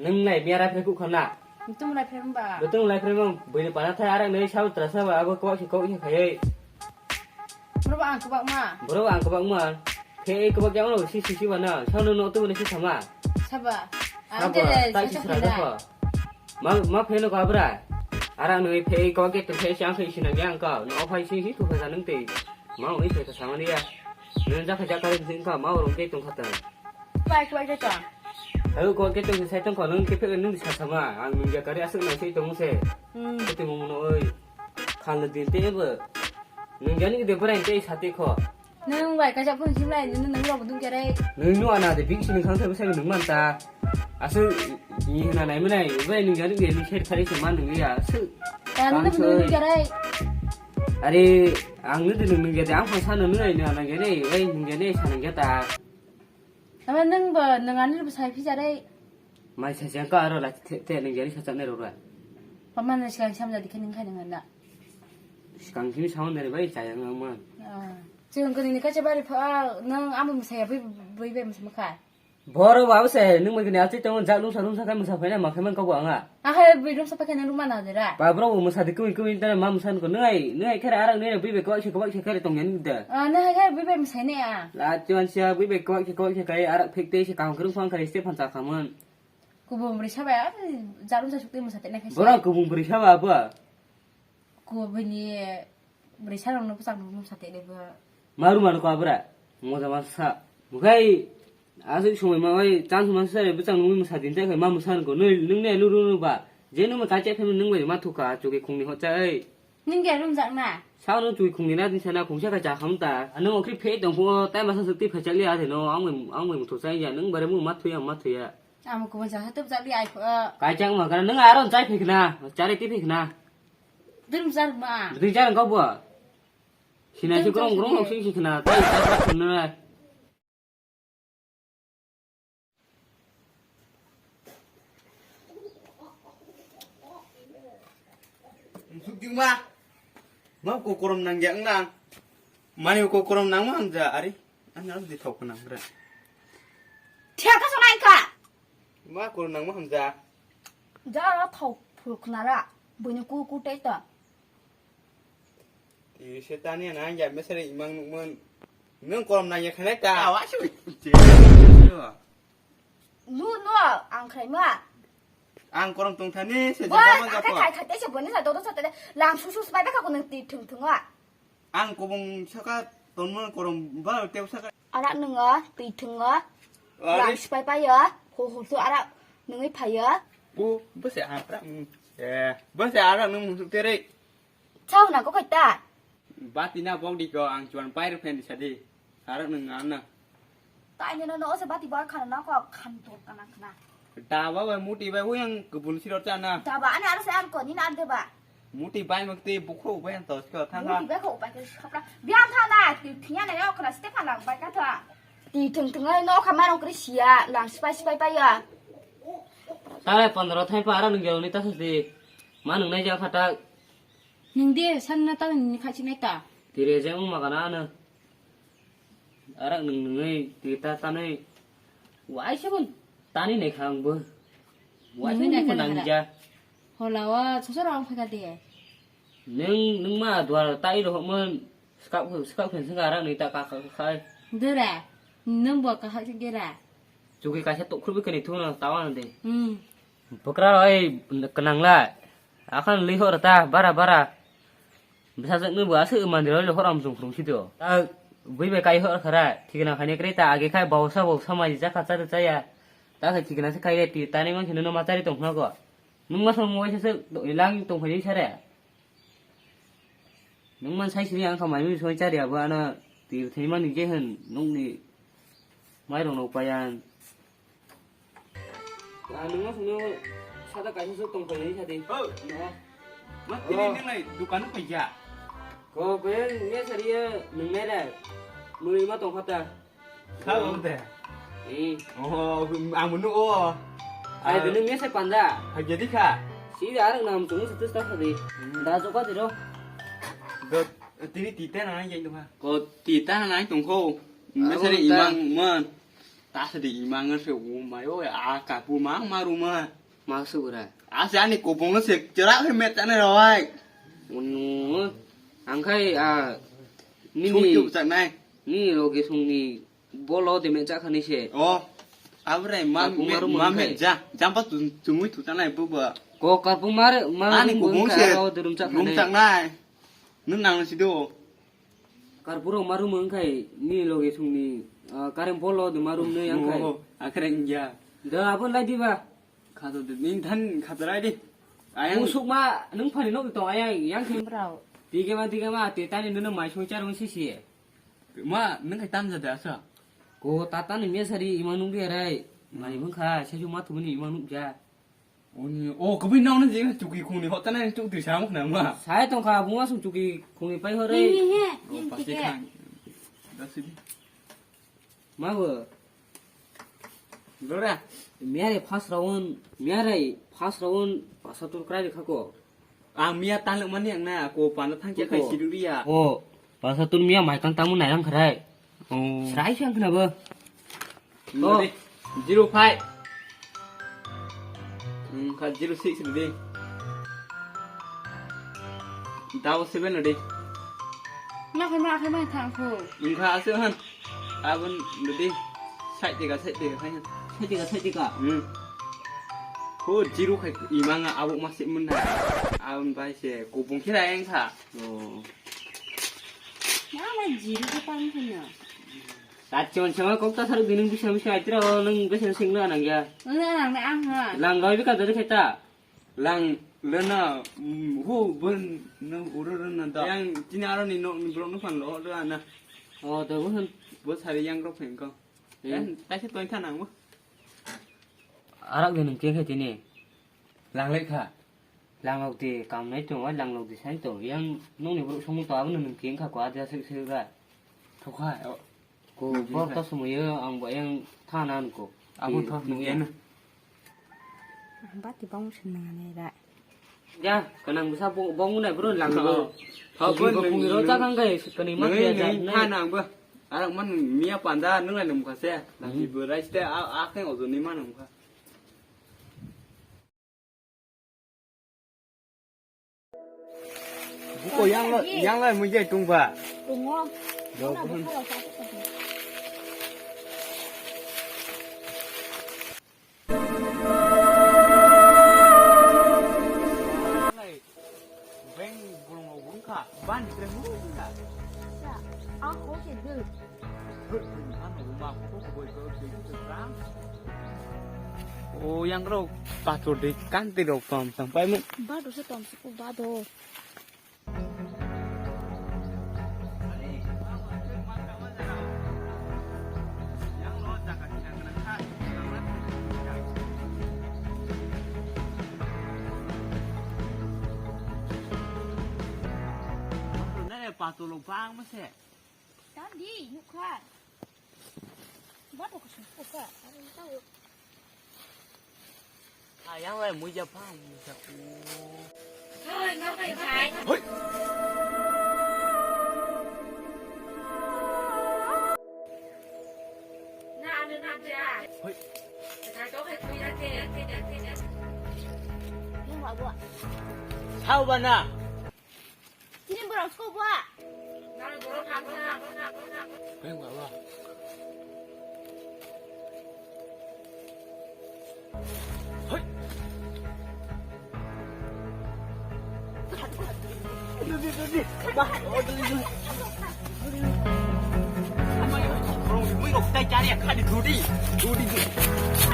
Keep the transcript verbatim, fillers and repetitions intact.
Nwng nai miya raphre kuk khana. Nwng tum raphre mba. Bo tum raphre mba, buini pana thai arak nai sau trasa ba abo kok si kok si khayai. Bro ang kubak ma. Bro ang kubak ma. Phe kubak yang no si si si ba na. Sau no no tu ni si sama. Saba. Saba, ang jele tai si sasa sra pina. Ko. Ma ma phe no ka bra. Arak nai phe kok ke tu phe siang si si na yang ka. No phai si si tu phe sa nang te. Ma oi phe ka sama ni ya. Nang ja kha ja ka ri si ka ma ro ke tung khata. Bai, kuai khe tong. Hai, kuai khe tong, sai tong kho, nung khe phek nung sa sama, ang nung ya kari aswk nang sai tong se. Hmm. Khe tong mo oi. Khan le din te bo. Nung ya ni de brai te sa te kho. Nung bai kaisa phone sim lai, nung, nung rok dung khe re. Nung nu ana de bing sini khang sai sai nung man ta. Aswk ni hina nai manai, bai nung ya ni de nung khe thari se man nung ya. Aswk. Ta nung nung khe re. Are, ang nu de nung nung ya de, ang phone sa nung nung ai nung ana ya ni, bai nung ya ni sa nung ya ta. Ama nung bo, nung ani bo sai phi jare. Mai sai jang ka aro la te, te nung jani sa chang ne ro ra. Pama na sikang sam jadi khe nung khai nung na. Sikang kini sound dari bai chayang ang man. Ah. Chwng kini ni kacha bari pha, nung amo msaya bui, bui bai msa makha. Boro ba se, nung mai kini achi tong jak lung sa lung sa kai msa phai na ma khai man ka bo anga. Ahai, bui lung sa phai khe nung ruma na dera. Ba bro, bo msa di kumi kumi tara ma msa ko nung ai, nung ai khere arak nung ai bui bai kwak se kwak se khere tong yan da. Ah, nung ai khere bui bai msa ne a. La chuan sia bui bai kwak se kwak se kai arak phek te se kaham krung phang kare se phan cha khaman. Kubun bwrwi saba, ah, jarum sa sukte masa te nai khaisa. Boro kubun bwrwi saba bo. Kubun bwrwi ni bwrwi sarong no bwsang no masa te de bo. Maru manu ko abra. Moja masa. Bukai asuk sumai ma oi chance masa sare bwsang no masa din ta khai ma masa ko. Nung ne luru no ba. Je no ma kache phai nung bai ma thuka chuki khungni hocha ei. Nung ge rum jak na. Sao no chuki khungni na din sana khungsa ka cha kham ta. Ano okri phei tong pho tai masa sukti phai chali a de no ang bai ang bai muthu chai ya nung bare mu ma thuya ma thuya. Amo kubun sa hatup jali ai pho. Kaichang ma kana nung aron chai phikna, chari ti phikna. Dum jar ma. Dui jar ko bo. Sina si grong grong sing si khna, tai ta ta khna na. Sukjing ma. Ma ko korom nang ya na. Mani ko korom nang ma ja ari. Ani ang di thok nang bra. Thia ka sonai ka. Ma korom nang ma hamja. Ja ra thok phur khna ra. Buini ku ku tei ta. Ti se tani na ya mesari imang nukman. Nung korom nang ya khana ta. Awa sui. Je. Nu no ang khrai ma. Ang korom tong thani se jaga man japo. Khai khai te se boni sa dodo sa te lang su su sbai ba ka ko nang ti thung thung a. Ang kubung saka tonmon korom ba teu saka. Arak nungo twi thungo. Ari. Lang sipai payo. Ho ho tu arak nungwi phayo. Bu bese arak. Eh, bese arak nung musuk tere. Chau na ko kaita. Bati na bok di ko ang chuan pai ruphen di sadi. Arak nung ngam na. Taini no no se bati bar khana na ko khan tor kana khana. Daba bai muti bai huyang kubun sirot chana. Daba ani aro se ar ko ni na deba. Muti bai mak te bukho bai ang tos ko thang. Muti bai ko bai ke khapra. Biam tha na ti thiya na yo khana ste phalang bai ka tha. Ti thung thung ai no kha marong kri sia lang spai spai pai ya. Tare pondro thai pa ara nung gelo ni ta sasti. Ma nung nai ja khata. Nung de san na ta ni kha chi nai ta. Tire je ung ma kana na. Arak nung nungwi twi ta tanwi. Waisa bo tani nai kha ang bo. Waisa nungwi nai bo kha nang nang ja. Hola wa sosoro ang phaka de. Nung nung ma duar tai ro mon skap skap khen sing arak nai ta ka ka khai. Dura. Nung bo ka ha gera. Chuki kaisa tokhru bi kani thuna tawa de. Hmm. Bokra oi kanang la. Akhan lihor ta bara bara. Bwsajwkno bo aswk mandir oi le horam chwng phwrwng si do. Ta bui bai kai hor khara, thikna khaini kwrwi ta age khai bausa bausa mai jakha chari chaya. Ta khai thikna se khai re ti tani mang kheno ma chari tong khna go. Nung ma song mo waisa se lang tong phai sare. Nung man sai sini ang kha mai mi soi chari abo ano ti thai mani je hwn nung ni mai rong no payan. Ah, nung ma sung no sada kaisa suk tong phai sadi. Oh. No. Ma tini nung lai dukan phai ja. Ko ko ya nge sari ya nung nai ra. Mui ma tong khata. Sa lo de. Eh. Oh, ang munu o. Ai de nung nge sai panda. Phai jadi kha. Si da arang nam chung satu sta sadi. Da jo ka diro. Do tini tita na nang jai tong kha. Ko tita na nang tong kho. Nge sari imang man. Ta sadi imang se u mai o a ka pu mang maru ma. Ma subra. Ase ani kopong no se chera he met tane rawai. Unu, ang khai, ah, nini, sung chuk chak nai. Nini loge sung ni bolo de me chak khani se. Oh, abre ma, karpung me, marum ma me khai. Ja, jampa tu, tu mui tu tanai bu ba. Ko karpung mar, ma ani rum ko bung bung se, ka ro de rum chak rum khani. Chak nai. Nun nang si do. Karpuro marum ang khai, ni loge sung ni, ah, karem bolo de marum ne ang khai. Oh, akhre ya. Da abon lai di ba. Khato de, ning than khato rai di. Ayang. Musuk ma, nung phani nok tong ayang, yang khe. Brao. Dige ma, dige ma, te tani nunu mai sung char sisi. Ma, nung khai tam jade asa. Ko tata ni mesari ima nung di rai. Mai bung kha, seju ma thumuni ima nung ja. Oni, o, kubui nau na je chuki khuni hota na chuk di sam khna ma. Sai tong kha, bunga sung chuki khuni pai hore. Ni, ni, he, o, ni pasi tike. Khang. Dasi di. Ma bo. Lora. Miare first round, miare first round pasatur krai khako. Ang miya taluk mani ang na ko panda thang kya khai sidu riya. O, pasatur miya mai kang tamu nairang khrai. O. Srai siang khna bo. Oh. Zero five. Wngkha zero six rwdi. Double seven rwdi. Ma khai ma khai ma thang khu. Wngkha aswk han. Abon rwdi. Side tega, side tega khai han. Side tega, side tega. Hmm. Khu zero khai imanga abo ma se mun na. Abon bai se kubung khira yang kha. Oh. Ma ma zero ko pang khna. Tachon sama kok ta saruk di nung bisa bisa aitro nung bisa sing lo anang ya. Nung anang na ang ha. Lang loi bika dori kheta. Lang lena, mm, hu bun nung uru uru na da. Yang tini aro ni nok ni blok no phan lo do ana. Oh, do bun. Bo sari yang rok phen ko. Hmm. Yang taisa toin than ang bo. Arak di nung keng kheti ni. Lang lai kha. Langlok di kam nai tongo, langlok di sai tongo. Yang nokni borok songmung tongo, abono nwng khe wngkha kok, adya sek sek rai. Thokha, o. Ko, nokni borok ta sumui o, ang bo yang thana nukho. Abo thok nukya na. Bati bang se nang nai rai. Ya, kanang bwsa bo, bong nai bro lang. Oh. Thok bo nung, nung, nung thana ang bo. Arang man miya panda nung lai nung kha se. Hmm. Lagi bo rai ste, a, a khe ojo ni man nung kha. Buko yang lo, yang lai mui jai tung ba. Tungo. Yo, mana bun. Buka lo sa. Beng bulung lo bun kha, ban kre mu kha. Sa, a ko se dul. O yang rok patur de kanti rok tom tang pai mun. Ba do se tom se ko ba do. Patur lo bang ma se. Tandi, nukha. Bato ko sung ko ka. Ano tao. Ayang lai muja pa muja ku. Hoi, ngai pai pai. Hoi. Na, ano na ja. Hoi. Ngai to kai kuya ke. Nung wa wa. Sao ba na. Chini borok sko bua. Beng baba. Hoi. Dodi, dodi. Ba, oh, dodi, dodi. Dodi. Ama yo, rong ni mui rok tai chari ya, khadi dodi. Dodi, dodi.